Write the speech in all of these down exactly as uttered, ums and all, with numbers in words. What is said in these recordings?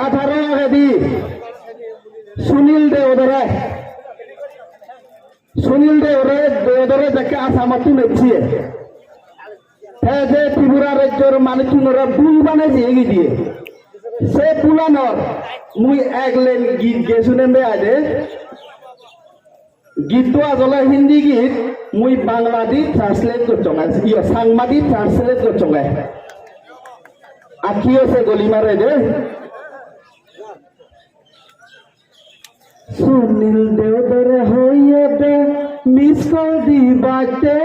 Atharo agedi Sunil Deodore, Sunil Deodore, Deodore jekke Assamottun ecche, te je Tripura rajyor manuchunore bhul banei diye gidiye, se bhulanor mui ek line git gei sunem de aide. Gitto ajole Hindi git, mui Bangla di translate gocchonge, iyo, Changma di translate gocchonge. Akhiyo se goli mare de. Sunil Deodore hoye de, miss call di batte,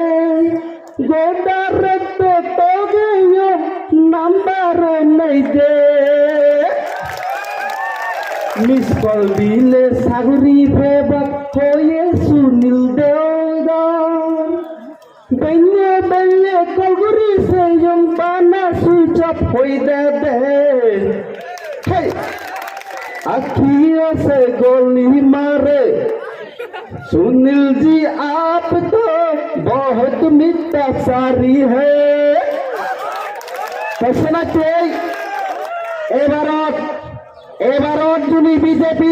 goda rette togeyo number nei de. Miss call dile saguri pebak hoye Sunil Deodore. Belle belle call guri seyong bana switch off hoi de de. Hey! Akhiyo se goli mare. Sunil ji, aap to bahut mitthachari hai. Question ase? Ebarot, ebarot juni B J P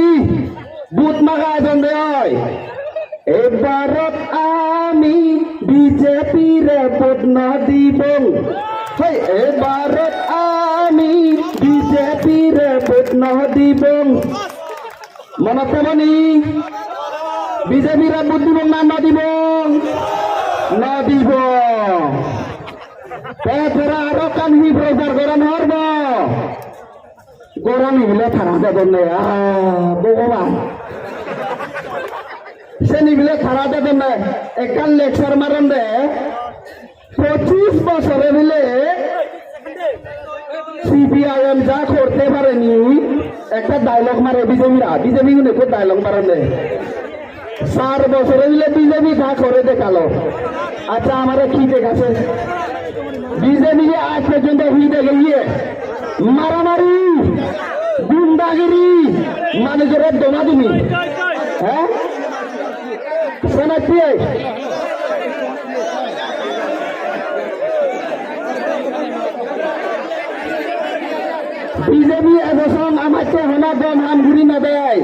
vote maga edonde oi, ebarot ami B J P re vote no dibong. Hei, ebarot ami B J P re vote no dibong. Monot thebo ni? B J P re vote dibong na no dibong? No dibong. Te tara aro ekkan hi prochar goron hobor po? Gorani bile tara dedonde, ah, Bhogoban. Seni bile tara dedonde, ekkan lecture maronde. Pochis bochore bile C P I M ja korte pareni, ekko dialogue mare B J P ra, B J P gune ekko dialogue maronde. চার বছরে মিলে বিজেপি কা করে দেখালো। আচ্ছা, আমারে কি দেখাছে? বিজেপি আজ পর্যন্ত কি দেখে গিয়ে? মারামারি, গুন্ডাগিরি, মানুষের দমাদমি। হ্যাঁ? শোনাচ্ছি। বিজেপি এগোসং আমাকে হনা গম হাম ঘুরি না দেয়।